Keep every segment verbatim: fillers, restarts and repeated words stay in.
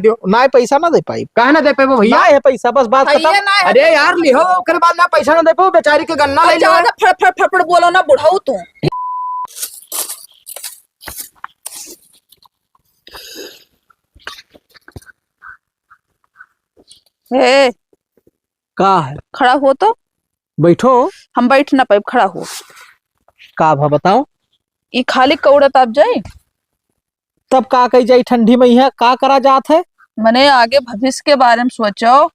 दियो। ना, पैसा ना दे पाई। काहे ना दे पाइबो भैया? ना है पैसा, बस बात खत्म। ना है अरे पैसा। यार, लिहो, ओकरे बाद ना पैसा ना दे पाओ, बेचारी के गन्ना ले लो। ज्यादा फड़, फड़, फड़, फड़ बोलो ना बुढ़ऊ तू। ए, का है? खड़ा हो तो। बैठो। हम बैठ ना पाइब, खड़ा हो। का भा बताओ? ई खाली कौड़त आप जाई? तब का कही जाई ठंडी में, यहाँ का करा जात है? मने आगे भविष्य के बारे में सोचो।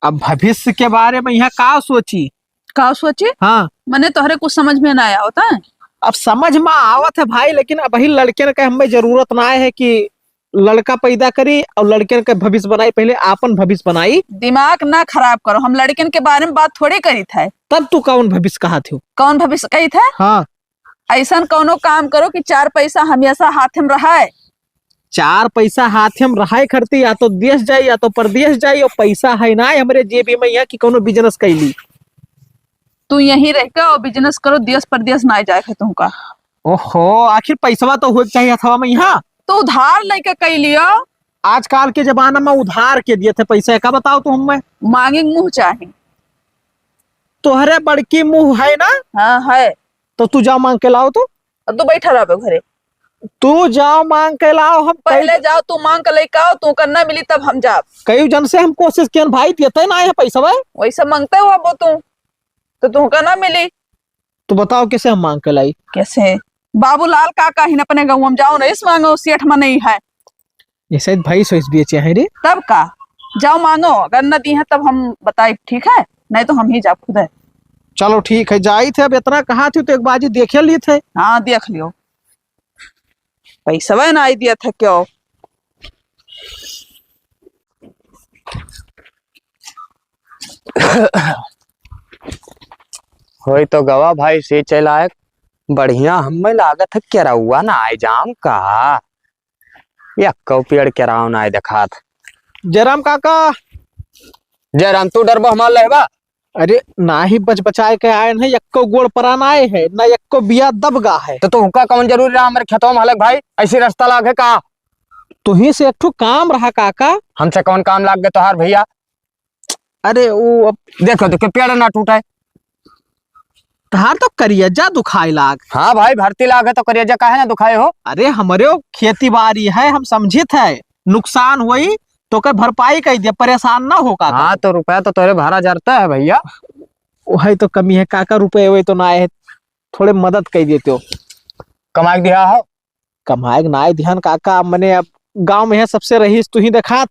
अब भविष्य के बारे में यहाँ का सोची? का सोची? हाँ। मने तोहरे कुछ समझ में ना आया होता है? अब समझ में आवत है भाई, लेकिन अबही लड़कियन के हमें जरूरत ना है कि लड़का पैदा करी और लड़कियन के भविष्य बनाई, पहले आपन भविष्य बनाई। दिमाग ना खराब करो, हम लड़कियन के बारे में बात थोड़ी करी था। तब तू कौन भविष्य कहा थी? कौन भविष्य कही था? हाँ। ऐसन कौनो काम करो कि चार पैसा हमेशा हाथ में रहे। चार पैसा हाथ में रहे खरती, या तो देश जाई या तो परदेश जाई, और पैसा है ना हमरे जेबी में यहाँ कि कौनो business कैली। तू यहीं रह के और business करो, देश परदेश ना जाए है तुमका। ओहो, आखिर पैसवा तो होए के चाहिए हथवा में यहाँ। तो उधार लेके कई लियो। आजकल के जमाना में उधार के दिए थे पैसा, का बताओ तू हमें? मांगे के मुंह चाही। तोहरे बड़की मुंह है ना? हाँ, है। तो तू जाओ मांग के लाओ तो। अब तू बैठा रहबे घरे। तू जाओ मांग के लाओ, हम पहले कई- जाओ, तू मांग के लेके आओ, तू कर ना मिली तब हम जाब। कई जन से हम कोशिश कियन भाई, देते ना है पैसा भाई। वैसे मांगते हो अब तू, तो तुमका ना मिली। तो बताओ कैसे हम मांग के लाई? कैसे? बाबूलाल काका हिन अपने गाँव में जाओ, रईस मांगो, सेठ में नहीं है। ये शायद भैंस वैस बेचे हैं रे। तब का? जाओ मांगो, अगर न दी है तब हम बताई, ठीक है? नहीं तो हम ही जाब खुद है। चलो ठीक है, जाई थे, अब इतना कहा थी तो एक बाजी देखे ली थे। हाँ, देख लियो। पैसवा ना आई दिया था क्यों? होई तो गवा भाई से चलायक बढ़िया हमें लागत है, केरउआ ना आए जाम का, यक्को पेड़ केराव ना आए देखात। जयराम काका। जयराम, तू डरबो हमार लहबा? अरे, ना ही बच बचाए के आए हैं, यक्को गोड़ परान आए है, ना यक्को बिया दबगा है। तो तुहका कौन जरूरी रहा हमारे खेतवा में हलक भाई, ऐसी रास्ता लाग है का? तुही से एक ठो काम रहा काका। हमसे कौन काम लाग गए तोहार भैया? अरे, वो अब देखो, देखो, पेड़ ना टूटे। तहार तो करियजा दुखाए लाग। हाँ भाई, भर्ती लाग है तो करियजा काहे ना दुखाए हो? अरे, हमरे खेती बाड़ी है, हम समझित है, नुकसान हुई तो ओकर भरपाई कर दिया, परेशान ना हो काका। हाँ, तो रुपया तो तोरे भरा जरता है भैया। वही तो कमी है काका, रुपये वही तो ना आए है, थोड़े मदद कर देते हो। कमाए के दिया हो? कमाए के ना आए दिहन काका, मने अब गाँव में है सबसे रईस तू ही देखात,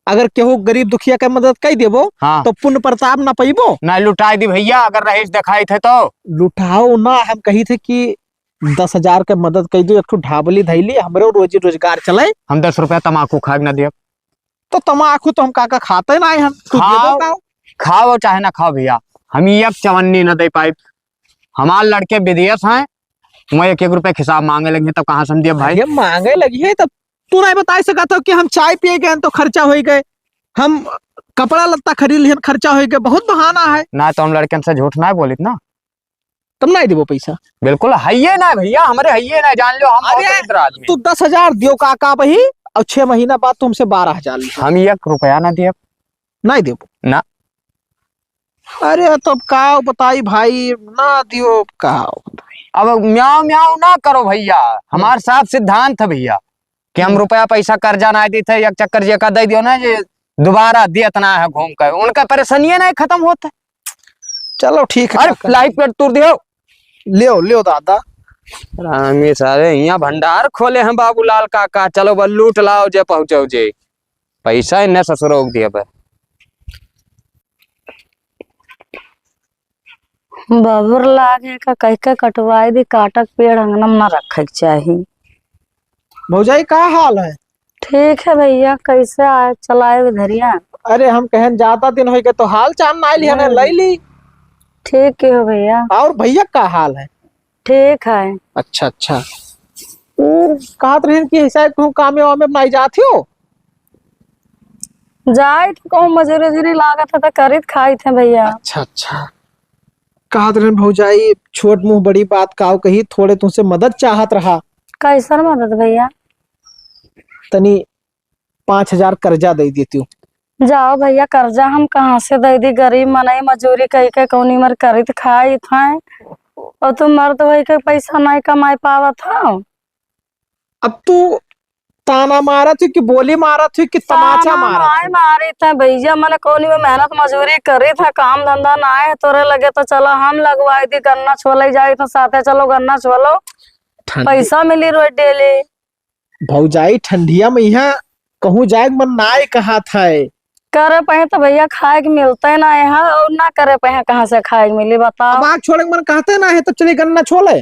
अगर केहू गरीब दुखिया के मदद कर देबो हाँ। तो पुण्य प्रताप ना पइबो। ना लुटाए दी भैया, अगर रईस देखाई थे तो। लुटाओ ना, हम कही थे कि दस हजार के मदद कर दो, एक ठो ढाबली धैली, हमरो रोजी रोजगार चले। हम दस रुपया तमाकू खाए के ना दियब। तो तमाकू तो हम काका खाते ना है, हम तू खाओ, देबो का? खाओ चाहे ना खाओ भैया, हम एक चवन्नी ना दे पाइब। हमार लड़के विदेश हैं, वहाँ एक एक रुपया के हिसाब मांगे लगे, तब कहाँ से हम दिए भाई? ये मांगे लगी है, तब तू नहीं बताई सकत हो कि हम चाय पिए गए तो खर्चा हो गए, हम कपड़ा लत्ता खरीद लिहन खर्चा हो गए, बहुत बहाना है। ना तो हम लड़कन से झूठ ना बोलित ना। तब नहीं देबो पैसा। बिल्कुल हइये ना भैया, हमरे हइये ना, जान लो हम बहुत अरे, दरिद्र आदमी। तू दस हजार दियो काका बही, और छह महीना बाद तुमसे बारह हजार लियो। हम एक रुपया ना दिए। नहीं देबो। ना। अरे तो का बताई भाई, ना दियो का बताई। अब म्याऊं म्याऊं ना करो भैया, हमार साफ सिद्धांत है भैया कि हम हम्म। रुपया पैसा कर्जा ना देते, एक चक्कर जेका दे दियो ना, जे दोबारा देत ना है घूम के, उनका परेशानियां नहीं खत्म होत है। चलो ठीक है अरे काका। लाइट पेड़ तोड़ दियो। लियो, लियो दादा। रामी सारे यहाँ भंडार खोले हैं बाबूलाल काका, चलो बस लूट लाओ जे पहुँचो जे। पैसा इन्हें ससुर रोक दिया बे। बबुर लागे का कह के कटवाई दी, काटक पेड़ अंगना में ना रखे के चाही। भौजाई का हाल है? ठीक है भैया, कैसे आए चलाए उधरिया? अरे हम कहन ज्यादा दिन हो गए तो हाल चाल ना लिया ना हम्म। ले ली। ठीक ही हो भैया। और भैया का हाल है? ठीक है। अच्छा अच्छा। वो कहत रहन कि ऐसा कहूँ काम वाम में नहीं जात हो? जाए तो कहूँ मजूरी उजूरी लागत है तो करित खाइत है भैया। अच्छा अच्छा। कहत रहन भौजाई छोट मुँह बड़ी बात काव कही, थोड़े तुमसे मदद चाहत रहा। कैसन मदद भैया? तनी पाँच हजार कर्जा दइ देतिउ। जाओ भइया, कर्जा हम कहाँ से दइ दी? गरीब मनई मजूरी कइ के कउनी मर करित खाइत हैं, अउर तू मर्द होइ के पैसा नाहीं कमाइ पावत हौ। अब तू ताना मारत ही कि बोली मारत ही कि तमाचा ताना मारत नाहीं ही? मारित है भइया, मने कउनी में मेहनत मजूरी करित है, काम धंधा नाहीं है तोरे लगे, तो चलो हम लगवाइ दी, गन्ना छोलइ जाइत है साथे, चलो गन्ना छोलो, ठंडी पैसा मिली रोज डेली। भौजाई, ठंडिया में इहाँ कहूँ जाए के मन नाहीं कहत है। करे पहे तो भइया खाए के मिलते नाहीं है, अउर ना करे पहे कहाँ से खाए के मिली, बताओ। अब आग छोड़े के मन कहते नाहीं है, तो चली गन्ना छोले,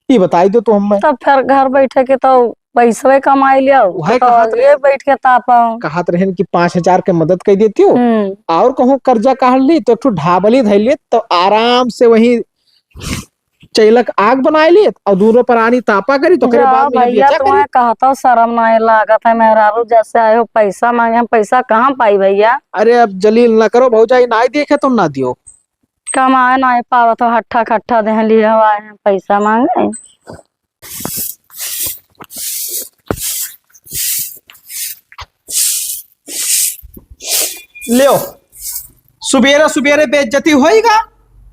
ई बताइ देउ तू हमें। तब फिर घर बैठे के तो पैसवे कमाइ लियो, वही तो कहत ये रहे। बैठ के तापो। कहत रहेन कि पाँच हजार के मदद कइ देतिउ, हम्म। अउर कहूँ कर्जा काढ़ ली तो एक ठो ढाबली धइ ली, तो आराम से वहीं चैलक आग बनाइ ली अउर दूनो परानी तापा करी, तो ओकरे जा बाद में भइया, बेचा करी। तुम्हें कहतो शरम नाहीं लागत है, मेहरारू जैसे आए हो पैसा माँगे, हम पैसा कहाँ पाई भइया? अरे अब जलील ना करो भौजाई, नाहीं देखे तो ना दियो। कमाए नाहीं पावत हो, हट्ठा खट्ठा देह लिए हो, आए हैं पैसा माँगे। लेव, सुबेरे सुबेरे बेइज्जती होइगा।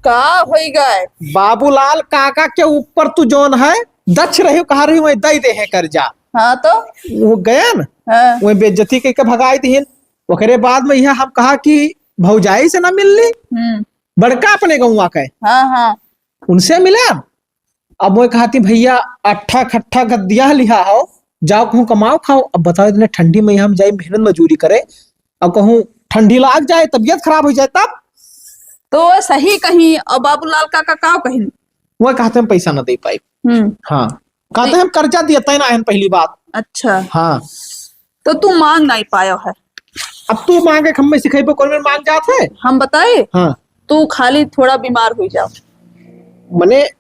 का होइगा? बाबूलाल काका के ऊपर तू जौन है दक्ष रही, कहा रही वही दइ देहे कर्जा। हाँ तो? वो गया न, हाँ। वही बेइज्जती कइ के भगाइ दिहिन। ओकरे बाद में यह हम कहा कि भौजाई से ना मिल ली, हम्म। बड़का अपने गौवा के, हाँ, हाँ। उनसे मिला। अब वो कहती, "भइया, अट्ठा खट्ठा गद्दिया लिहा हो, जाओ कहूँ कमाओ खाओ।" अब बताओ, इतने ठंडी में हम जाई मेहनत मजूरी करे, अब कहूँ ठंडी लाग जाए, तबीयत खराब होइ जाए तब? तो सही कहीं, अब बाबूलाल काका का कहीं? वो कहते हम पैसा ना दे पाई। हम्म। हाँ, कहते हम कर्जा दिया तय ना है पहली बात। अच्छा। हाँ। तो तू मांग नाहीं पायो है। अब तू मांगे, हमें सिखाइबो, कौन में मांग जात है? हम बताए? हाँ। तू खाली थोड़ा बीमार होइ जाओ। मने,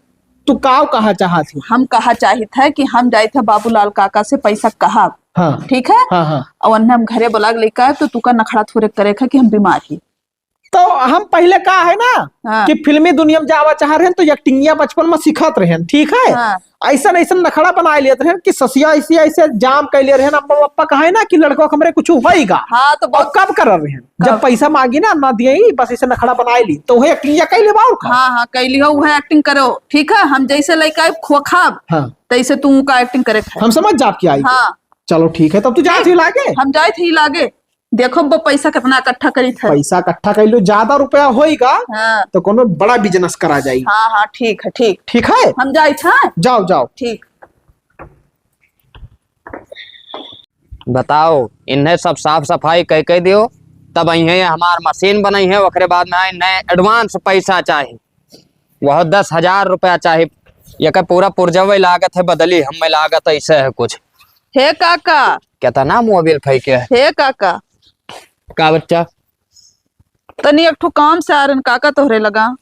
तू काव कहा चाहत ही? हम कहा चाहित है कि हम जाइत है बाबूलाल काका से पैसा कहा। हाँ। ठीक है? हाँ, हाँ। और उन्हें हम घरे बुला के लेकर आए, तो तू का नखड़ा थोड़े करे है कि हम बीमार ही। तो हम पहले का है ना हाँ। कि फिल्मी दुनिया में जावा चाह रहे हैं, तो एक्टिंगिया बचपन में सिखत रहे हैं, ठीक है? हाँ। ऐसन, ऐसन नखड़ा बनाए लेत रहे हैं कि ससिया ऐसे, ऐसे जाम कर ले रहे हैं। अम्मा पप्पा कहे ना कि लड़का हमरे कुछ होइगा। हाँ, तो और बहुत कब कर रहे हैं? जब कब? पैसा मांगी ना, ना दिए ही, बस ऐसे नखड़ा बनाए ली, तो वही एक्टिंगिया कह लेबा और का? हाँ, हाँ, कह लियो, वह एक्टिंग करो, ठीक है? हम जैसे लइका खोखाब, हाँ। तैसे तू का एक्टिंग करे खाए। हम समझ जाब कि आई। हाँ। चलो ठीक है, तब तू जात ही लागे? हम जाइत ही लागे। देखो वो पैसा कितना इकट्ठा करी था। पैसा इकट्ठा कर लो, ज्यादा रुपया होइगा हाँ। तो कोनो बड़ा बिजनेस करा जाई। हाँ, हाँ, ठीक है, ठीक। ठीक है? हम जाइत है। जाओ, जाओ। ठीक। बताओ, इन्हें सब साफ सफाई कह, कह दियो, तब इन्हें हमार मशीन बनई है, ओकरे बाद में इन्हें एडवांस पैसा चाही। वह दस हजार रुपया चाही, ये का पूरा पुर्जवे लागत है बदली, हमें लागत ऐसे है कुछ। हे काका। कितना मोबिल फेंके है? हे काका। का बच्चा? तनी एक ठो काम से आ रहन काका तोहरे लगा।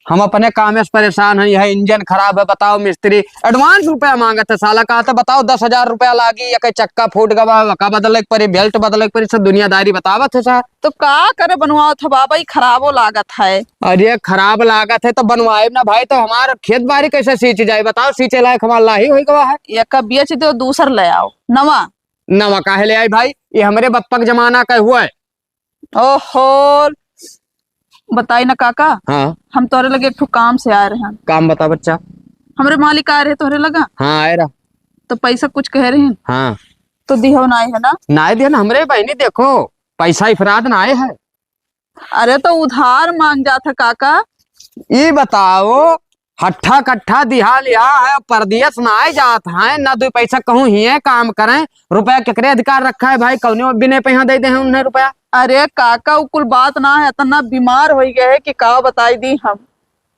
हम अपने कामे से परेशान हैं, यह इंजन खराब है, बताओ मिस्त्री, एडवांस रुपया मांगत है साला, कहा था बताओ दस हजार रुपया लागी, या कहीं चक्का फूट गवा, वका बदले के पड़ी, बेल्ट बदले के पड़ी, सब दुनियादारी बतावत है साहब। तो का करे बनवाओ था बाबा, ई खराबो लागत है। अरे खराब लागत है तो बनवाए ना भाई, तो हमार खेत बारी कैसे सींच जाए बताओ, सींचे लायक हमार लाही होई गवा है। या का बेच दो, दूसर ले आओ, नवा। नवा काहे ले आई भाई, ये हमरे बप्पा के जमाना का हुआ है। ओहो, बताई ना काका। हाँ। हम तोहरे लगे एक ठो काम से आए रहे हैं। काम बता बच्चा। हमरे मालिक आए रहे तोहरे लगा। हाँ, आए रहा। तो पैसा कुछ कहे रहे हैं। हाँ। तो दिहो ना आए है ना? ना आए दिया ना हमरे बहनी, देखो पैसा इफराद ना आए है। अरे तो उधार मांग जात है काका। ई बताओ, हट्ठा कट्ठा दिहा लिहा है, परदेस नाय जात है, ना दुई पैसा कहूँ हिये काम करें, रुपया केकरे अधिकार रखा है भाई, कौने बिने पे यहाँ दे दे हैं उन्हें रुपया? अरे काका, उ कुल बात ना है, इतना बीमार होइ गए है कि का बताई दी हम।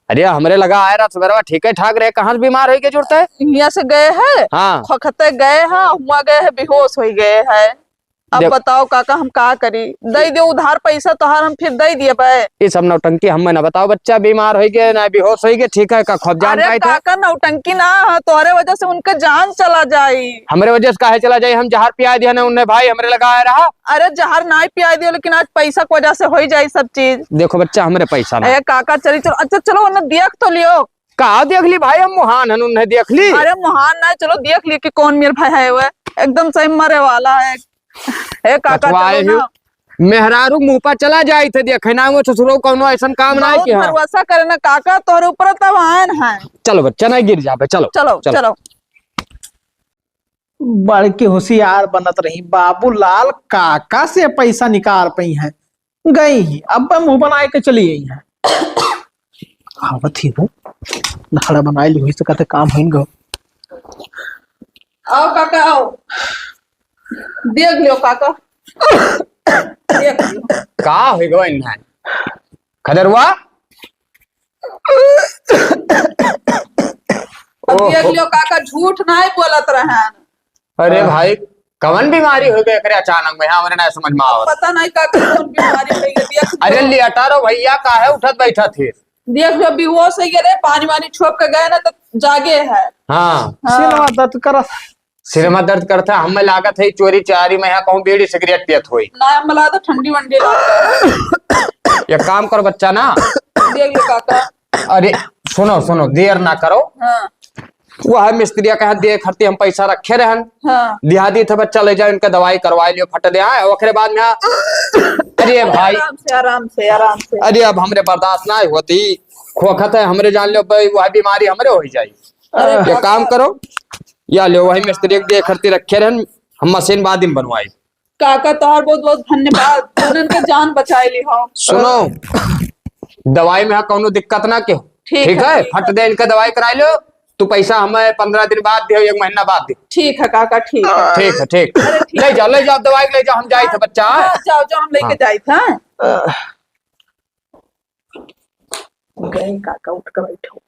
अरे हमरे लगा आए रहा सुबेरवा ठीक है ठाक रहे, कहाँ से बीमार होइ गए जुड़ते? हियाँ से गए है, हाँ। खोखते गए है, हुआ गए है, बेहोश होइ गए है। अब देख बताओ काका, हम का करी? दे दे उधार पैसा तोहार, हम फिर दे दिए बे। ये सब नौटंकी हमें ना बताओ, बच्चा बीमार होइ गए, ना बेहोश होइ गए, ठीक है, का खूब जान अरे पाए थे। काका, नौटंकी ना है, तोहरे वजह से उनके जान चला जाई। हमरे वजह से काहे चला जाई? हम जहर पिया दिया ना उन्हें भाई, हमरे लगा आया रहा। अरे जहर ना पिया दियो, लेकिन आज पैसा की वजह से होइ जाई सब चीज। देखो बच्चा, हमरे पैसा ना। अरे काका, चली चलो, अच्छा चलो, उन्हें देख तो लियो। का देख ली भाई, हम मुहान हन, उन्हें देख ली। अरे मुहान ना, चलो देख ली कि कौन मेरे भाई है, वह एकदम सही मरे वाला है। ए काका, कछुआए चलो ही। ना। मेहरारू मुँह पर चला जाई थे, देखे ना वो ससुरो कौनो ऐसन काम ना बहुत किया। भरोसा करे ना काका, तोहरे ऊपर तब आयन है। चलो बच्चा, ना गिर जाबे, चलो, चलो, चलो। चलो। बड़की होशियार बनत रही, बाबूलाल काका से पैसा निकाल पई हैं। गई ही, अब मुँह बनाए के चली गई हैं। आवत ही हो, नखड़ा बनाए ली, होई सकत है काम होइन गो। आओ काका, आओ। देख लियो काका। देख लियो। का होइ गो इन्हें? खदेरुआ? अब ओहो। देख लियो काका, झूठ नाहीं बोलत रहन। अरे हाँ। भाई, कवन बीमारी होइ गई एकरे अचानक में? हाँ, हमरे ना समझ में आवत। पता नहीं काका कौन बीमारी होइ गई, देख लियो। अरे लियटा रो भैया, काहे उठत बैठत है? देख लियो, बेहोश होइ गए रे, पानी वानी छोप के गए ना तो जागे है। हाँ। हाँ। सिरवा दर्द करत। सिरवा दर्द करत है, हमें लागत है चोरी चारी में यहाँ कहूँ बीड़ी सिगरेट पियत होई। ना, हमें लागत है ठंडी वंडी लागत है। एक काम करो बच्चा ना। देख लो काका। अरे सुनो, सुनो, देर ना करो। हाँ। वह मिस्त्रिया कहा दे खरती हम पैसा रखे रहन। हाँ। दिहा दी थे बच्चा, ले जाओ इनका दवाई करवा लियो, फट दे आए, ओकरे बाद में आ-, अरे भाई। आराम से, आराम से, आराम से। अरे अब हमरे बर्दाश्त ना होती, खोखत है हमरे, जान लो भाई, वह बीमारी हमरे हो जाई। अरे ये बाप काम रे। करो, या लो वही मिस्त्री के दे खरती रखे रहन, हम मशीन बाद में बनवाई। काका तोहार बहुत बहुत धन्यवाद, तूने इनके जान बचाए ली हो। सुनो, दवाई में कौनो दिक्कत ना के, ठीक ठीक है, है, ठीक फट है। दे इनका दवाई कराई लो, तू पैसा हमें पन्द्रह दिन बाद दियो, एक महीना बाद दियो। ठीक है काका, ठीक है। ठीक है, ठीक। अरे ठीक ले है। जाओ, ले जाओ, दवाई ले जाओ, हम जाई थे बच्चा। हाँ, जाओ, जाओ, हम लेके हाँ। जाई थे, हाँ। गए काका उठ के बैठो।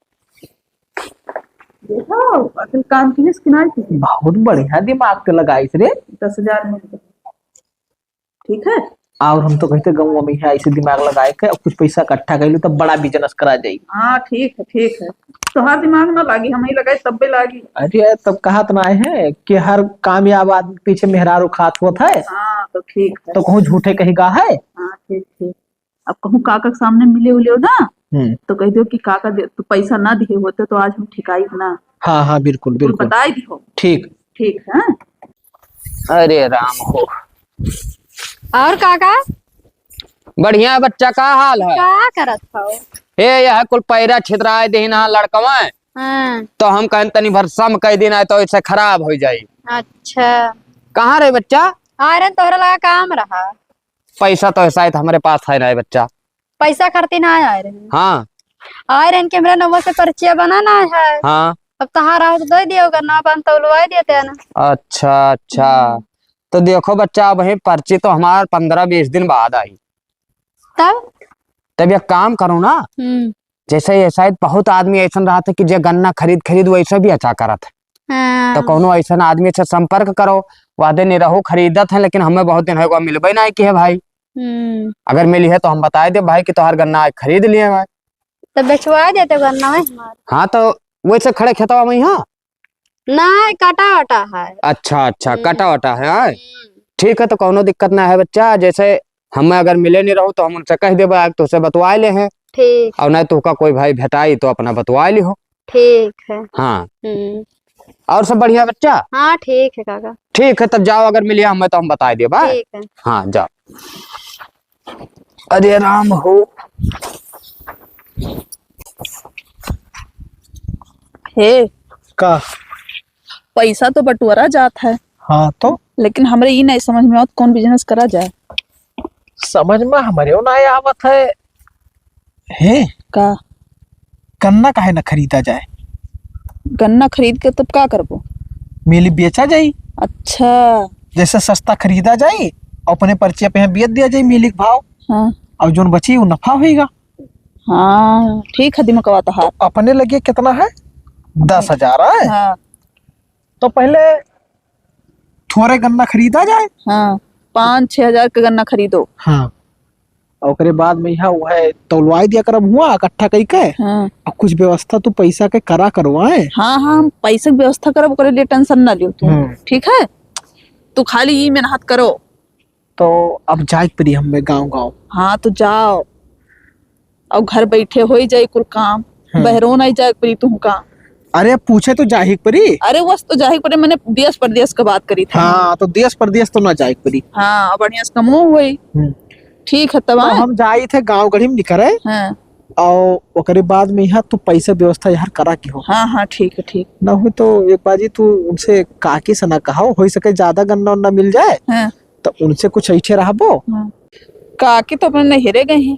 देखो, असल काम की है, इसकी ना की। बहुत बढ़िया दिमाग तो लगाइस रे। दस हजार में। ठीक है। और हम तो कहते गाँव में है ऐसे दिमाग लगाए के और कुछ पैसा इकट्ठा कर लो तब बड़ा business करा जाई। हाँ, ठीक है, ठीक है। तोहार दिमाग ना लागी, हम ही लगाए तब भी लागी। अरे तब कहा तो ना है कि हर कामयाब आदमी पीछे मेहरारू खात होत है। हाँ, तो ठीक है। तो कहूँ झूठे कही गा है। हाँ, ठीक, ठीक। अब कहूँ काका के सामने मिले उले ना, हम्म। तो कह दियो कि काका दे, तू पैसा ना दिए होते तो आज हम ठिकाई ना। हाँ, हाँ, बिल्कुल, तू बिल्कुल। बताई दियो। ठीक। ठीक है। अरे राम हो। और काका? बढ़िया बच्चा, का हाल है? का करत हो? हे, यह कुल पैरा छितराए देहिन हा लड़कवा। हाँ। तो हम कहन तनी भर सम कह दिन आए तो इसे खराब हो जाई। अच्छा। कहाँ रहे बच्चा? आ रहे तोहरे लगा काम रहा। पैसा तो शायद हमरे पास है ना बच्चा। पैसा खरती ना आए रहे। हाँ। आए रहे कि हमरे नवा से परिचय बना ना है। हाँ। अब तहार आओ तो दे दियो, अगर ना बन तो उलवाए देते हैं ना। अच्छा, अच्छा। हम्म। तो देखो बच्चा, अब ही पर्ची तो हमार पन्द्रह बीस दिन बाद आई। तब? तब एक काम करो ना, हम्म। जैसे ये शायद बहुत आदमी ऐसन रहत है कि जे गन्ना खरीद, खरीद वैसे भी अच्छा करत है। हाँ। तो कौनो ऐसन आदमी से संपर्क करो, वादे निरहू खरीदत है, लेकिन हमें बहुत दिन होगा मिलबे ना किहे भाई। हम्म। अगर मिली है तो हम बताए दे भाई कि तोहार गन्ना आज खरीद लिए भाई। तो बेचवा देते गन्ना में हमार। हाँ, तो वैसे खड़े खेतवा में ही, हाँ? नहीं, कटा वटा है। अच्छा, अच्छा, हम्म। कटा वटा है, हाँ? हम्म। ठीक है, तो कौनो दिक्कत ना है बच्चा, जैसे हमें अगर मिले नहीं रहो तो हम उनसे कह देबे, आज तुझसे बतवाए ले हैं। ठीक। और नहीं तो का कोई भाई भेटाई तो अपना बतवाए ली हो। ठीक है। हाँ। हम्म। और सब बढ़िया बच्चा? हाँ, ठीक है काका। ठीक है, तब जाओ, अगर मिलिया हमें तो हम बताए देबे। ठीक है। हाँ, जाओ। अरे राम हो। हे। का? पैसा तो बटोरा जात है। हाँ तो? लेकिन हमरे ई नहीं समझ में आवत कौन business करा जाए। समझ में हमरे ना आवत है। हे? का? गन्ना काहे ना खरीदा जाए? गन्ना खरीद के तब का करबो? मिली बेचा जाई। अच्छा। जैसे सस्ता खरीदा जाई, अपने पर्चे पे यहाँ बेच दिया जाई मिली के भाव। हाँ। और जोन बची वो नफा होइगा। हाँ, ठीक है दिमागवा तोहार। तो अपने लगे कितना है? दस हजार है। हाँ। तो पहले थोड़े गन्ना खरीदा जाए। हाँ, पाँच छह हजार के गन्ना खरीदो। हाँ, और ओकरे बाद में यहाँ वह तौलवाई दिया करब हुआ इकट्ठा कई के। हाँ। और कुछ व्यवस्था तू पैसा के करा करवाए। हाँ, हाँ, हम पैसे के व्यवस्था करब, ओकरे लिए tension ना लियो तू। हम्म। ठीक है, तू खाली ई मेहनत करो। तो अब जाए के पड़ी हमें गाँव गाँव। हाँ, तो जाओ। और घर बैठे हो ही जाई कुल काम। हम्म। बहरो नहीं जाए के पड़ी तुमका। अरे, पूछे तो जाहिक परी। अरे, वस तो जाहिक परी, मने देश परदेश क बात करी था। हाँ, तो देश परदेश तो ना जाहिक परी। हाँ, बढ़िया से कमो होई। हम्म। ठीक है, तब तो आए? हम जाई थे गाँव गढ़ी में निकरे। हाँ। और ओकरे बाद में यहाँ तू पैसा व्यवस्था यहाँ करा के हो। हाँ, हाँ, ठीक है, ठीक। ना हो तो एक बाजी तू उनसे काकी से ना कहा, हो सके ज्यादा गन्ना उन्ना मिल जाए। हाँ। तो उनसे कुछ ऐठे रहबो। हाँ। काकी तो अपने नैहरे गई हैं।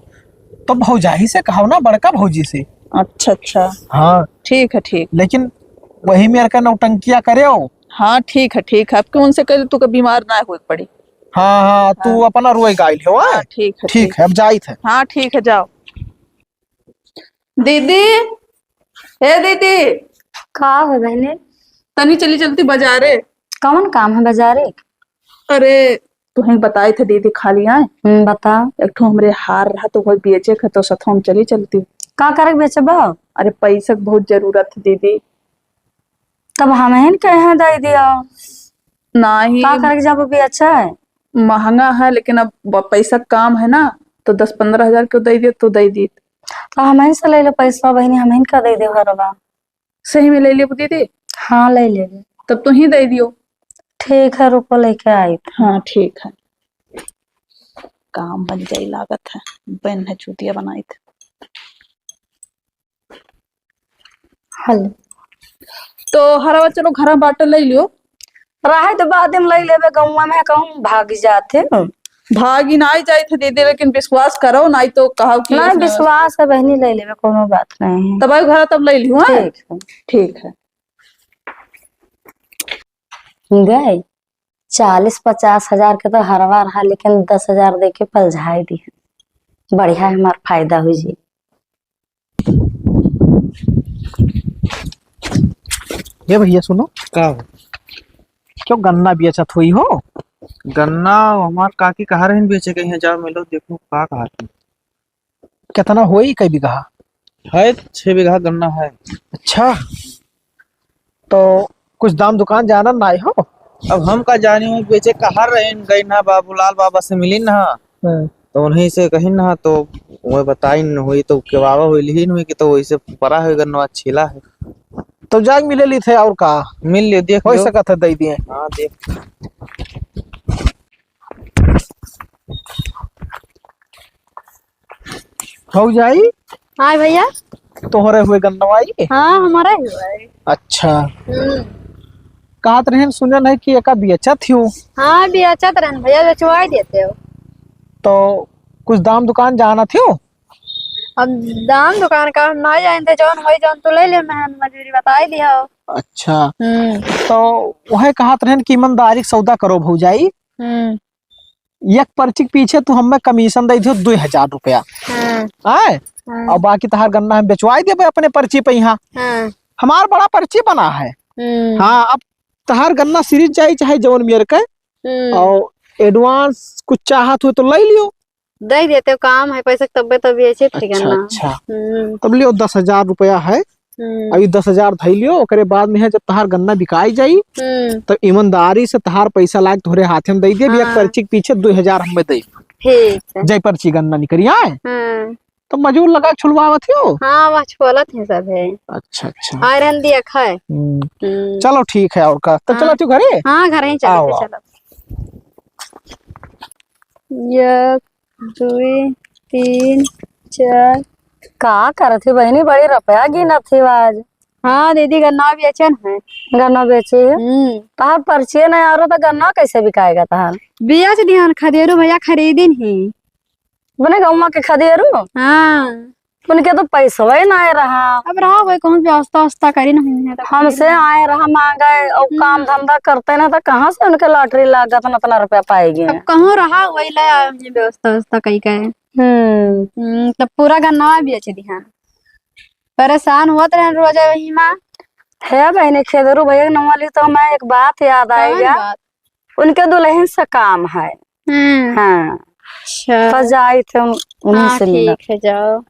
तो भौजाई से कहो ना, बड़का भौजी से। अच्छा, अच्छा। हाँ। ठीक है, ठीक। लेकिन वही मेर का नौटंकिया करे हो। हाँ, ठीक है, ठीक है। अब क्यों उनसे कह तू का बीमार ना होए पड़ी। हाँ, हाँ, तू हाँ। अपना रोए गाइल हो, हाँ, हाँ? ठीक है, ठीक ठीक। है, अब जाइत है। हाँ, ठीक है, जाओ। दीदी, हे दीदी। का हो बहने? तनी चली चलती बाजारे। कौन काम है बाजारे? अरे, तुहें बताई थे दीदी, खाली आए। हम्म, बता। एक ठो हमरे हार रहा तो वही बेचे के, तो सथो हम चली चलती। का करे के बेचबा? अरे, पैसा के बहुत जरूरत है दीदी। तब हमहिन कहे दे दिया। नाही। का करे के जाबो बेचे? महंगा है, लेकिन अब ब-, पैसा कम है ना, तो दस पन्द्रह हजार क्यों दे दिए, तो दे दी। तो हमहिन से ले लो पैसा बहिनी, हमहिन का दे दे हरवा। सही में ले लेबू दीदी? हाँ, ले लेबे। तब तू ही दे दियो। ठीक है, रुको, लेके आई। हाँ, ठीक है। काम बन जाई लागत है, बन है चूतिया बनाई थे। हेलो। तो हरवा चलो, घर में बाटे ले लियो। रहे तो बाद में ले लेबे, गौवा में कहूँ भाग जाते। भागी नाई जाइत है दीदी, लेकिन विश्वास करो, नाई तो कहो कि नहीं, इसने विश्वास है बहनी, ले लेबे, कोनो बात नहीं है। तब आयो घर तब ले लियो, हाँ? ठीक है। ठीक है। गए, चालीस पचास हजार के तो हरवा रहा, लेकिन दस हजार दे के पलझाई दी। बढ़िया है, हमार फायदा हुई जी। ये भैया सुनो। का हो? क्यों गन्ना बेचत हुई हो? गन्ना हमार काकी कहा रहीन बेचे के, यहाँ जाओ मिलो, देखो का कहा थी। कितना होई, कई बीघा? है, छह बीघा गन्ना है। अच्छा, तो कुछ दाम दुकान जाना ना आए हो? अब हम का जानी हूँ, बेचे कहा रहीन, गई ना बाबूलाल बाबा से मिली ना। हाँ। तो उन्हीं से कही ना, तो वह बताई न हुई, तो केवावा हुई, लिही न हुई कि तो वैसे परा है गन्ना, छीला है। तो जाके मिले ली थे, और का? मिल लियो, देख हो लियो। सकत है, दे दिए। हाँ, देख। भौजाई? हाँ भैया। तोहरे हुए गन्नवाई? हाँ, हमारा ही हुआ है। अच्छा। हम्म। कहत रहन, सुनन है कि एका बेचत हियो। हाँ, बेचत रहन भैया, बेचवाई देते हो। तो कुछ दाम दुकान जानत हियो? अब दाम दुकान का हम ना जानते, जौन होई जौन तू ले ले, मैं मजूरी बताई दिया। अच्छा। हम्म। तो वह कहत रहन कि ईमानदारी के सौदा करो भौजाई। हम्म। एक पर्ची के पीछे तू हमें कमीशन दे दियो दुई हजार रुपया। हाँ। आए? हाँ। और बाकी तहार गन्ना हम बेचवाई देबे अपने पर्ची पे यहाँ। हाँ। हमार बड़ा पर्ची बना है। हम्म। हाँ, अब तहार गन्ना सीरिज जाई चाहे जवन मेर के, हम्म। और एडवांस कुछ चाहत हो तो ले लियो। दे देते हो, काम है पैसे के तब्बे तो बेचे थे अच्छा, गन्ना। अच्छा। हम्म। तब लियो, दस हजार रुपया है। हम्म। अभी दस हजार धई लियो, ओकरे बाद में है जब तहार गन्ना बिकाई जाई, हम्म। तब ईमानदारी से तहार पैसा लाके तोहरे हाथे में दे दिए, भैया हाँ। पर्ची के पीछे दो हजार हमें दे। ठीक है। जय पर्ची गन्ना निकरी आए। हाँ। तो मजूर लगा के छुलवावत हो? हाँ, वह छुलत है सब है। अच्छा, अच्छा। आयरन दिया खाए। हम्म। हम्म। चलो ठीक है, और का? तो हाँ। चलो तू घरे? हाँ, घर ही चलो, आओ, आओ। चलो। एक, दुई, तीन, चार। का करत ही बहिनी, बड़ी रुपया गिनत ही आज। हाँ दीदी, गन्ना बेचन है। गन्ना बेची है? हम्म। तहार पर्चिए नहीं आ रहा तो गन्ना कैसे बिकाएगा तहार? बेच दिहन, खदेरू भैया खरीदिन ही। अपने गौवा के खदेरू? हाँ। उनके तो पैसवा ही ना रहा। अब रहा वही कहूँ व्यवस्था उवस्था करी नहीं है तो हमसे आए रहा मांगे और हम्म। काम धंधा करते ना तो कहाँ से उनके लॉटरी लागत ना इतना रुपया पाएगी। अब कहूँ रहा वही ले आए हमने व्यवस्था उवस्था कई के। हम्म। हम्म, तब पूरा गन्ना बेच दिया। परेशान होत रहन रोज वही माँ। हे बहनी, खेदरू भैया के नवा ली तो मैं एक बात याद कौन आएगा। बात? उनके दुल्हन से काम है। हम्म। हाँ। अच्छा। तो जाई थे उन-, उन्हीं हाँ, से मिला। ठीक है, जाओ।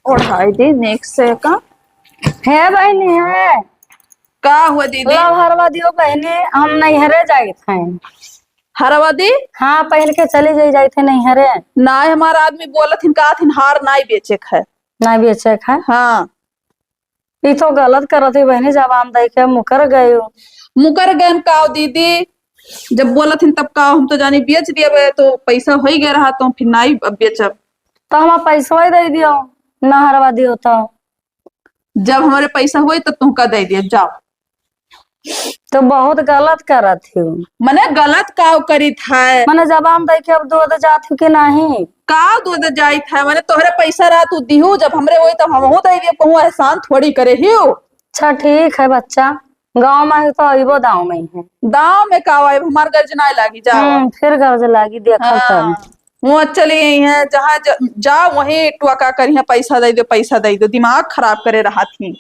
ओढ़ाई दी नेक से का। हे बहनी, है। का हुआ दीदी? लो हरवा दियो बहनी, हम नैहरे जाइत हैं। हरवा दी? हाँ, पहन के चली जाई, जाइत है नैहरे। ना, हमारा आदमी बोलत हिन, कहत हिन हार नाई बेचे के है। नाई बेचे के है? हाँ। ई तो गलत करत ही बहिनी, जबान दइ के मुकर गयो। मुकर गयन काव दीदी, जब बोलत हिन तब काव, हम तो जानी बेच दिया बे, तो पैसा होइ गया रहा तो फिर नाई अब बेचब। तो हमार पैसवा ही दइ दियो, ना हरवा दियो तो। जब हमरे पैसा होई तब तुमका दइ दियो, जाओ। तो बहुत गलत करत हियो। मने गलत काव करित है? मने जबान दइ के अब दूध जात हियो कि नहीं? काव दूध जाइत है? मने तोहरे पैसा रहा तू दिहू, जब हमरे होई तब हमहू दइ दियो, कहूँ एहसान थोड़ी करे हियो। अच्छा ठीक है बच्चा, गाँव में ही तो अइबो दाँव में ही है। दाँव में काव आइब, हमार गर्ज नाई लागी, जाओ। हम्म, फिर गर्ज लागी, देखल हाँ। तब। वहाँ चली गई है, जहाँ ज-, जाओ वहीं टुआ का करिहे, पैसा दइ दो, पैसा दइ दो, दिमाग खराब करे रहत ही।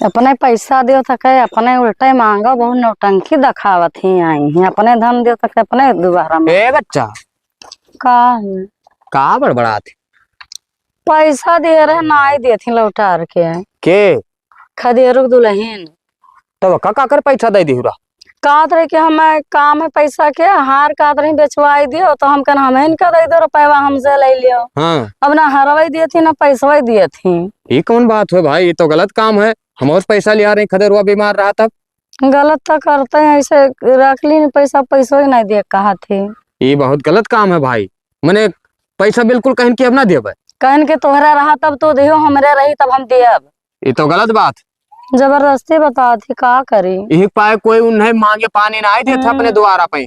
अपने पैसा दियो त कहे, अपने उल्टे माँगो, बहुत नौटंकी देखावत ही आई ही। अपने धन दियो त कहे, अपने दुआरा में। ए बच्चा। का है? का बड़बड़ात ही? पैसा दिहे रहे, नाई देत ही लौटार के। के? खदेरू के दुलहिन। तब का, का कर पैसा दइ दिहु रहा? कहत रहे कि हमें काम है पैसा के, हार कहत रही बेचवाई दियो, तो हम कहन हमें इनका दइ दो रुपयवा, हमसे लइ लियो। हाँ। अब ना हरवाई दियत ही, ना पैसवाई दियत ही। ई कौन बात है भाई, ई तो गलत काम है। हम और पैसा लिया रही, खदेरुआ बीमार रहा तब। गलत तो करते हैं, ऐसे रख ली नहीं पैसा, पैसो ही नहीं दिए कहत ही। ई बहुत गलत काम है भाई, मने पैसा बिल्कुल कहन कि अब ना देबे। कहन कि तोहरा रहा तब तो दियो, हमरे रही तब हम देब। ई तो गलत बात। जबरदस्ती बतात ही, का करी? इही पाए कोई उन्हें माँगे पानी नाई देत है अपने हम्म। दुआरा पे।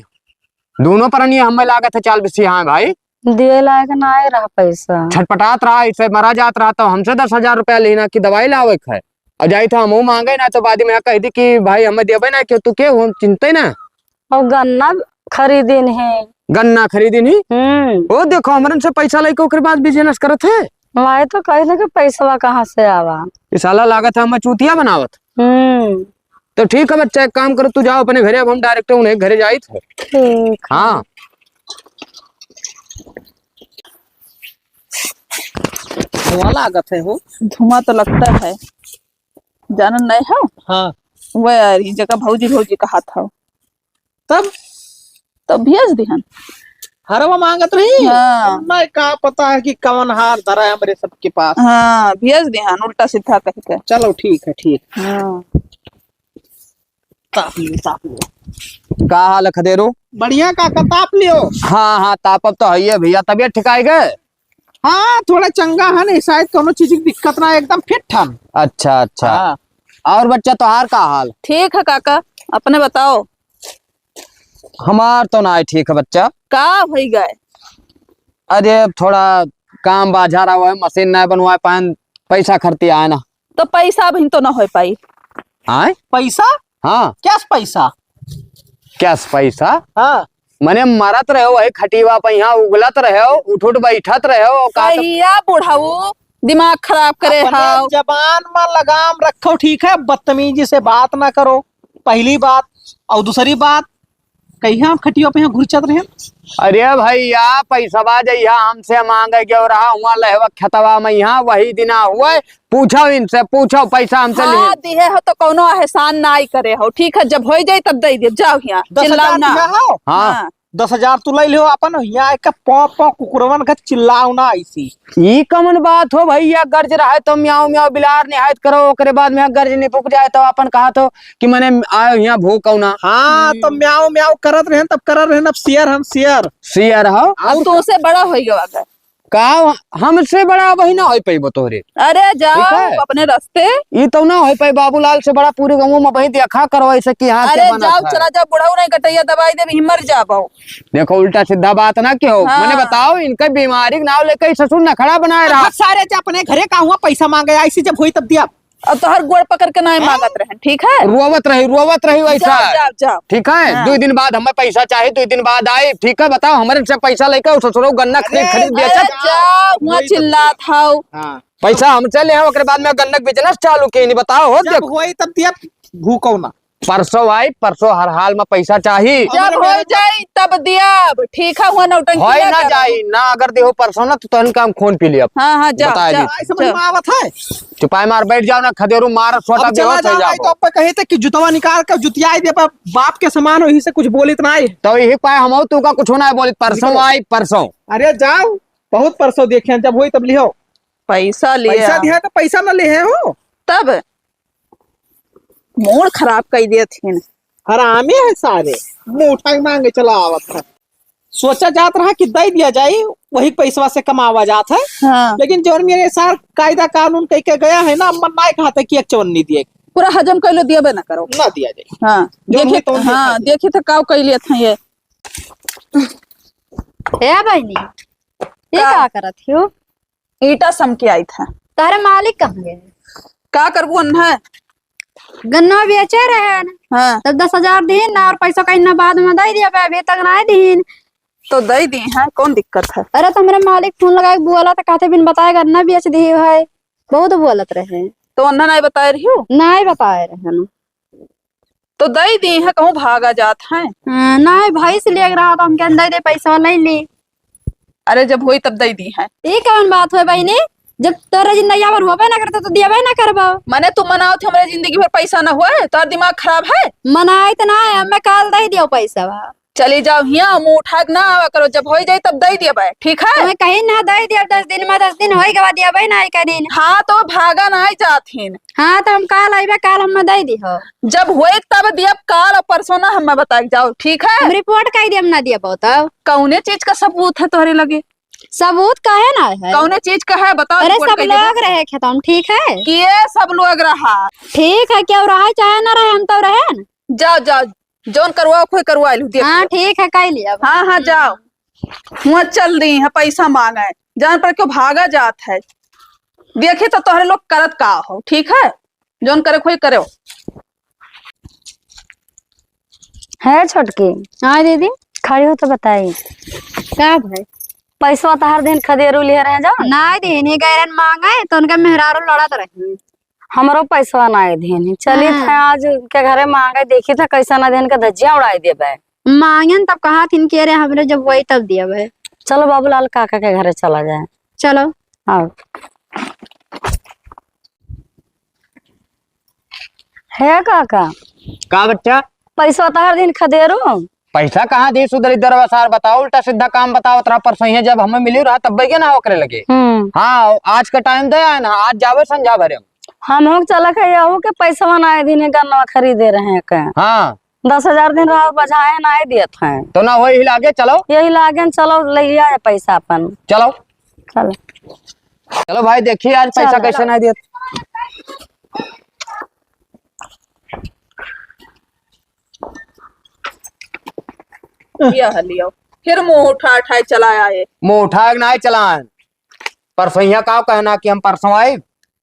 दोनों परनिया हमें लागत है चाल बिसी हाँ भाई। दिए लायक नाई रहा पैसा। छटपटात रहा, इसे मरा जात रहा तो हमसे दस हजार रुपया लेना कि दवाई लावे के है। और जाई था हमहू माँगे ना तो बाद में यहाँ कह दी कि भाई हमें देबे ना, क्यों तू के हो, हम चिंते ना। और गन्ना खरीदिन है। गन्ना खरीदिन ही? हम्म। ओ देखो, हमरन से पैसा लेके ओकरे बाद business करत है। माई तो कही ना कि पैसवा कहाँ से आवा। ई साला लागत है हमें चूतिया बनावत। हम्म। तो ठीक है बच्चा, एक काम करो, तू जाओ अपने घरे, अब हम direct उन्हें घरे जाइत है। ठीक है। हाँ। धुआं लागत है हो। धुआं तो लगता है। जानन नहीं हो? हाँ। वो यार, ई जगह भौजी, भौजी कहा था। तब? तब भेज दिहन। हरवा माँगत रही? हाँ। मैं का पता है कि कवन हार धरा है हमरे सबके पास। हाँ, भेज दिहन, उल्टा सीधा कह के। चलो, ठीक है, ठीक। हाँ। ताप लियो, ताप लियो। का हाल है खदेरू? बढ़िया काका, ताप लियो। हाँ, हाँ, तापब तो है भैया, तबियत ठिकाई गए? हाँ, थोड़ा चंगा है नहीं, शायद कौनो चीज की दिक्कत ना, एकदम fit हन। अच्छा, अच्छा। हाँ। और बच्चा, तोहार का हाल? ठीक है काका, अपने बताओ। हमार तो ना ठीक है बच्चा। का होई गए? अरे, थोड़ा काम बाझा रहा है, मशीन ना बनवाए पाएन, पैसा खर्ची आए ना। तो पैसा अभी तो ना हो पाई। आए? पैसा? हाँ। Cash पैसा? Cash पैसा? हाँ। मने मरत रहो वही खटीवा पे, यहाँ उगलत रहो, उठ उठ बैठत रहो, का तो कहिया बुढ़ऊ दिमाग खराब करे अपने हाव। जबान में लगाम रखो, ठीक है? बदतमीजी से बात ना करो, पहली बात। और दूसरी बात, कहिया हम खटिया पे यहाँ घुरचत रहे? अरे भैया, पैसवा जइया हमसे माँगे गयो रहा, हुआँ लहवा खेतवा में, यहाँ वही दिना हुए, पूछो इनसे, पूछो, पैसा हमसे हाँ, लिए। दिहे हो तो कौनो एहसान नाई करे हो, ठीक है, जब होइ जाई तब दइ दियो, जाओ यहाँ, दस हजार चिल्लाओ ना। दिहा हो? हाँ। हाँ। दस हजार तू लइ लिहो अपन, यहाँ एक पौ पौ कुकुरवन का चिल्लाओ ना ऐसी। ई कमन बात हो भैया, गर्ज रहे तो म्याऊं म्याऊं बिलार निहायत करो, ओकरे बाद में गर्ज निपुक जाए तो अपन कहा तो कि मने आयो यहाँ भूखौना। हाँ, तो हम्म। म्याऊं म्याऊं करत रहेन, तब करत रहेन, अब शेर हम शेर। शेर हो? अब तो उसे बड़ा होइ गवा अगर। का हमसे बड़ा अबही ना होइ पइबो तोहरे। अरे जाओ, ठीक है? अपने रास्ते। ई तो ना होइ पाई, बाबूलाल से बड़ा पूरे गाँव में अबही देखा करो ऐसे कि हाँ, अरे जाओ, है? चला जाओ, बुढ़ऊ नहीं कटैया दवाई देबी, मर जाबो। देखो, उल्टा सीधा बात ना कहो। हाँ। मने बताओ, इनके बीमारी के नाव लेके ई ससुर नखड़ा बनाए रहा। अब सारे जे अपने घरे का हुआ पैसा माँगे, ऐसी जब होई तब दिया। और तोहर गोड़ पकड़ के नाय हाँ? माँगत रहे, ठीक है? रोवत रही, रोवत रही वैसा। जाओ, जाओ, जाओ। ठीक है? हाँ। दो दिन बाद हमें पैसा चाही, दो दिन बाद आई, ठीक है? बताओ, हमरे से पैसा लेके उ ससुरो गन्ना खरीद, अरे, खरीद बेचत। अरे, जाओ, वहाँ वही तो चिल्लात हौ। हाँ। पैसा हमसे लेहो, ओकरे बाद में गन्ना के business चालू के, नहीं बताओ, हो जब देख। होई तब दिया, भूखो ना। परसों आई, परसों हर हाल में पैसा चाही। जब हो जाई तब दियाब, ठीक है, हुआ नौटंकी होई ना ना करो। जाई, ना अगर देहो परसों ना तो तहन का हम खून पी लियब। हाँ, हाँ, जाओ, बताए जाओ, दी। आई समझ जाओ। में आवत है। चुपाई मार बैठ जाओ ना, खदेरू मार सोटा अब चला बेहोश हो जाओ, जाओ। तो अब कहे थे कि जुतवा निकाल के जुतियाई दे, बाप, बाप के समान हो, यही से कुछ बोलित ना आई। तो यही पाए हम तू का कुछ ना बोलित, परसों निकलो। आई, परसों। अरे जाओ, बहुत परसों देखे, जब होई तब लिहो। पैसा लिया। पैसा दिया तो पैसा न लिहे हो। तब मूड खराब कइ देत हिन। हरामी है सारे, मुँह उठाइ माँगे चला आवत है। सोचा जात रहा कि दइ दिया जाई, वही पैसवा से कमावा जात है। हाँ। लेकिन जौन मेरे सार कायदा कानून कइ के गया है ना, अम्मा नाय कहत है कि एक चवन्नी दिए। पूरा हजम कइ लो, दियबे ना करो। ना दिया जाई। हाँ, जौन देखी, होई तौन हाँ, देखा जाई। देखी तो काव कइ लेत हैं ये। ए बहिनी, ये का? का करत हो? ईंटा समके आइत है। तोहरे मालिक कहाँ गए? का करबू अन्हा? गन्ना बेचे रहे न। हाँ। तब दस हजार दीन ना, और पैसा कहीं ना बाद में दे दिया, अभी तक ना दीन। तो दे दी है, कौन दिक्कत है? अरे, तो हमरे मालिक फोन लगाए के बोला, तो कहते बिन बताए गन्ना बेच दी है, बहुत बोलत रहे। तो अन्हा नहीं बताए रही हो? नहीं बताए रहे ना। तो दे दी है, कहूँ भागा जात है। हाँ, नहीं, भैंस लेके रहा तो हम कहन दे दे, पैसा ले ली। अरे, जब होई तब दे दी है। ये कौन बात हुई बहिनी? जब तोरे जिंदगी भर होबे ना करता तो दियाबे ना करबो। मने तू मनाओ थे हमरे जिंदगी भर पैसा ना हुए, तोर दिमाग खराब है? मनाए तो ना है, हमें काल दे दियो पैसा। चली जाओ हियाँ, मुँह उठा के ना आवा करो, जब होई जाई तब दे दियाबे, ठीक है? हमें कहीं ना दे दिया, दस दिन में, दस दिन होई गवा दियाबे ना करीन। हाँ, तो भागा ना जात हिन। हाँ, तो हम काल अइबे, काल हमें दे दिहो। जब होए तब दियब, काल और परसों ना हमें बताए के जाओ, ठीक है? हम रिपोर्ट कइ दियब, ना दियब तब। कौने चीज का सबूत है तोहरे लगे? सबूत काहे ना है? कौने चीज का है बताओ, अरे, रिपोर्ट सब कइ देबो। लोग रहे खेतम, ठीक है? के सब लोग रहा? ठीक है, केहू रहे चाहे ना रहे, हम तो रहे न। जाओ, जाओ, जौन करवाओ कोई करवा लू, देख हाँ, लो। ठीक है, कइ लियब। हाँ, हाँ, जाओ। हुआँ चल दी है पैसा माँगे, जान पर क्यों भागा जात है। देखी तो तोहरे लोग करत का हो, ठीक है, जौन करे कोई करो। है छोटकी। हाँ दीदी। खड़ी हो तो बताई। का भाई? पैसवा तहार दिन खदेरू लिहे रहे जाओ। नाहीं दीदी, ये गैरन माँगे तो उनके मेहरारू लड़त रही। हमरो पैसवा नाहीं दीदी। चली हाँ। थे आज के घरे माँगे, देखी थे कैसा ना दिन के धज्जियाँ उड़ाई देबे। माँगेन तब कहा थिन कि अरे हमरे जब वही तब दिया भाई। चलो बाबूलाल काका के घरे चला जाए। चलो। हाँ। हे काका। का बच्चा? पैसा तहर दिन खदेरू। पैसा कहाँ दी सुधरी दरवा सार, बताओ, उल्टा सीधा काम बताओ। तोरा परसों जब हमें मिली रहा तब के ना ओकरे लगे। हम्म। हाँ, आज का टाइम दे आए ना, आज जावे संझा भरे। हम हो चलक है यहू के पैसा ना दिन गन्ना खरीदे रहे के। हाँ। दस हजार दिन रहा बझाए ना दियत हैं। तो ना होई ही लागे, चलो। यही लागे न, चलो ले आए पैसा अपन। चलो। चलो। चलो भाई, देखिए आज पैसा चलो। कैसे ना दियत। यह लियो। फिर मुँह उठा उठाए चला आए। मुँह उठाए ना चलान। परसैया का कहना कि हम परसों आए।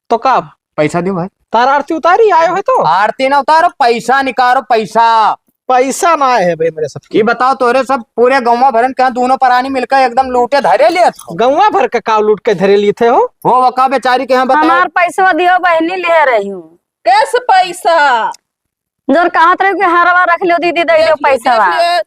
तो का? पैसा दियो भाई। तार आरती उतारी आयो है तो? आरती ना उतारो, पैसा निकालो, पैसा। पैसा ना आए है भाई मेरे सब। ये बताओ, तोरे सब पूरे गौवा भरन के यहाँ दोनों परानी मिलकर एकदम लूटे धरे लिए थे। गौवा भर के का लूट के धरे लिए थे हो? हो, वो का बेचारी के यहाँ बताओ। हमार पैसा दियो, बहनी ले रही हूँ। कैसे पैसा? जर कहत रहे कि हरवा रख लियो दीदी, दे दियो पैसा।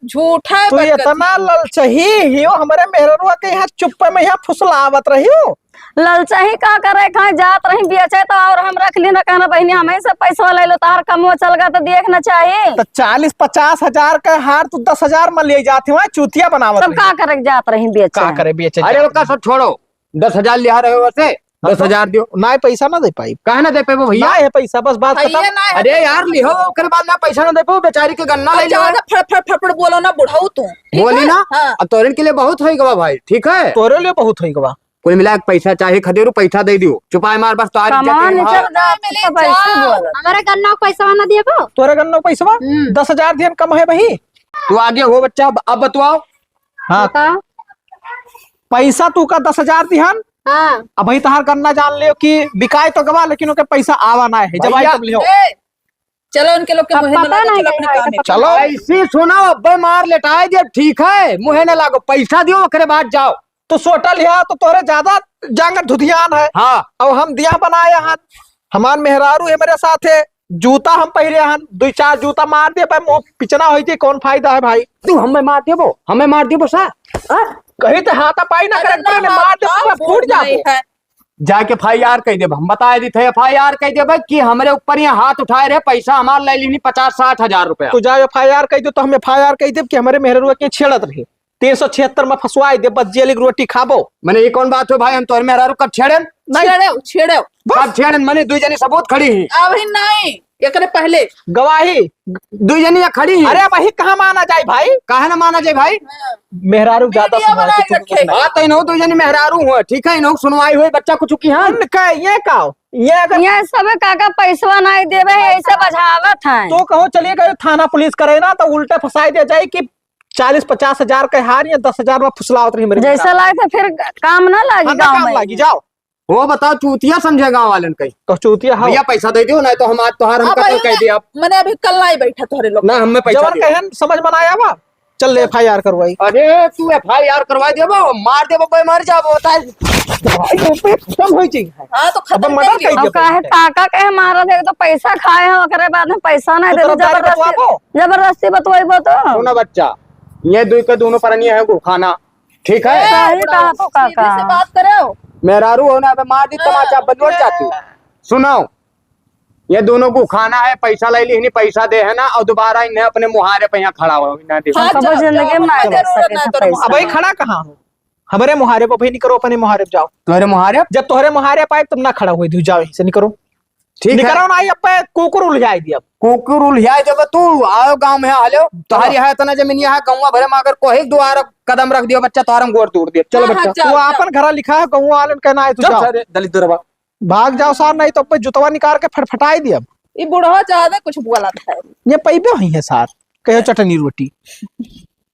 झूठा है तू बकत इतना ही। ललचही हियो, हमरे मेहररुआ के यहाँ चुप्पे में यहाँ फुसलावत रही हो। ललचही का करे, कहाँ जात रही बेचे तो और हम रख ली ना, कहना बहिनी हमें से पैसा ले लो, तार कमो चल गया तो देख ना चाही। तो चालीस पचास हजार का हार तू दस हजार में ले जाती हुआ चूतिया बनावत तब रही। का करे जात रही बेचे? का करे बेचे अरे जात ओका रही। सब छोड़ो, दस हजार लिहा रहे हो वैसे, हाँ दस हजार तो दियो। ना पैसा ना दे पाई। काहे ना दे पाइबो भैया? ना है पैसा, बस बात खत्म। अरे यार, लिहो, ओकरे बाद ना पैसा ना दे पाओ, बेचारी के गन्ना ले लो। ज्यादा फड़, फड़, फड़, फड़ बोलो ना, बुढ़ऊ तू। ठीक बोली है? ना? हाँ। अब तोरे के लिए बहुत होई गवा भाई, ठीक है? तोरे लिए बहुत होई गवा। कुल मिला के पैसा चाहे खदेरू, पैसा दे दियो। चुपाए मार बस, तोहार इज्जत कमावा है, नीचे भाई। दाब से पैसा बोल। हमारे गन्ना का पैसा ना दिए को? तोरे गन्ना का पैसा? हम्म। दस हजार दिहन कम है भाई। तू आगे हो बच्चा, अब, अब बतवाओ। हाँ। बताओ। पैसा तू का दस हजार दिहन? हाँ। अब भाई तहार गन्ना जान लियो कि बिकाए तो गवा, लेकिन ओके पैसा आवा ना है, जब आई भैया। तब लियो। ए, चलो उनके लोग के अब मुँहे में पता लगे, नहीं चलो अपने है, काम में। पता चलो। नहीं। ऐसी सुनो, अब्बे मार लेटाए दे, ठीक है, मुँहे न लागो, पैसा दियो, ओकरे बाद जाओ। तो सोटा लिहा तो तोरे ज्यादा जांगर धुधियान है। हाँ। अब हम दिया बनाए हन, हमार मेहरारू है मेरे साथ है, जूता हम पहरे हन, दुई चार जूता मार दे, भाई मुँह पिचना होई थी, कौन फायदा है भाई? तू हमें मार देबो, हमें मार देबो सा? हाँ? कहीं तो हाथापाई ना करे, अरे ना, पहले मार दे, का पूरा फूट फूट जाबो। नहीं है। जाके एफ आई आर कह देब, हम बताए दी थे, एफ आई आर कह देब कि हमरे ऊपर यहाँ हाथ उठाए रहे, पैसा हमार ले लीनी पचास साठ हजार रुपया। तू जा एफ आई आर कह दे, तो हम एफ आई आर कह देब कि हमरे मेहररुआ के छेड़त रहे। तीन सौ छिहत्तर में फंसवाई दे, बस जेल की रोटी खाबो। मने ये कौन बात हो भाई, हम तोहरे मेहरारू कब छेड़ेन? नहीं। छेड़ेव, छेड़ेव। बस। कब छेड़ेन? मने दुई जनी सबूत खड़ी ही। अभी नहीं, एकरे पहले। गवाही। दुई जनी या खड़ी ही। अरे अब वही कहाँ माना जाए भाई? काहे ना माना जाए भाई? हाँ। मेहरारू ज्यादा वीडियो सुनवाई बनाए कुछ रखे। नहीं। हाँ, तो इन्हों दुई जनी मेहरारू हुआ, ठीक है, इन्हों सुनवाई हुई, बच्चा कुछ की हाँ। उनका ये का? ये अगर ये सब काका पैसवा नहीं देवे है, ऐसे बझावत है। तो कहो चलिए गए थाना पुलिस करे ना, तो उल्टे फंसाई दे जाए कि चालीस पचास हजार के हार या दस हजार में फुसलावत रही मेरे जैसे बेटा। लाए थे फिर काम ना लागी हाँ, ना गाँव काम में। लागी, जाओ। वो बताओ, चूतिया समझे गाँव वालन कहीं? तो चूतिया हो। भैया, पैसा दे दियो, नहीं तो हम आज तोहार हम अब कत्ल वही कर दिया। मने अभी कल नहीं बैठा तोहरे लोग। ना, हमें पैसा जवन दियो। कहन समझ में ना आवा, चल ले एफ आई आर करवाई। अरे, तू एफ आई आर करवा देबो, मार देबो, कोई मर जाबो, बताए। भाई, वो पे खत्म हो जाई है। हाँ, तो खत्म अब मर्डर कर कर दियो। अब काहे काका कहे मारत है, तो पैसा खाए हैं, ओकरे बाद में पैसा नहीं तो देते, तेरा दारू जबरदस्ती, बतवाबो। जबरदस्ती बतवाइबो तो। सुना बच्चा, ये दुई के दोनों परनिया है गुखाना, ठीक है? ए, सही बुढ़ऊ, कहा तो सीधे काका। से बात करो। मेहरारू हो ना, अबे मार दी तमाचा, हाँ। बंद हो जाती। सुनाओ, ये दोनों गुखाना है, पैसा ले ली, नहीं पैसा दे है ना, और दोबारा इन्हें अपने मुहारे पे यहाँ खड़ा हो, इन्हें दे। हाँ, हमको जाओ, जिंदगी जाओ, में हमको नहीं जरूरत रख सके ना थे तोर पैसा। अब भाई खड़ा कहाँ हो? हमारे मुहारे पे भाई निकरो, अपने मुहारे पे जाओ। तोहरे मुहारे? जब तोहरे मुहारे पे आए, तब ना खड़ा हुए, जाओ यहीं से निकरो। ठीक है। निकरो ना, आई अब कुकुर उलझाई दिया। कुकुर उलझाई देबे तू, आओ गाँव में, हालो, तोहरी है इतना जमीन यहाँ, गाँव भरे में अगर कोई द्वारा कदम रख दियो बच्चा, तोहरा हम गोड़ तोड़ दियो। चलो हाँ, हाँ, बच्चा। जाओ, वो जाओ। अपन घरा लिखा है, गाँव वालन कहना है, तू चल जाओ। सारे दलित दरबा। भाग जाओ सार, नहीं तो पे जुतवा निकाल के फटफटाई दिया। ये बुढ़वा ज्यादा कुछ बोला था। ये पैबे हुई है सार, कहो चटनी रोटी।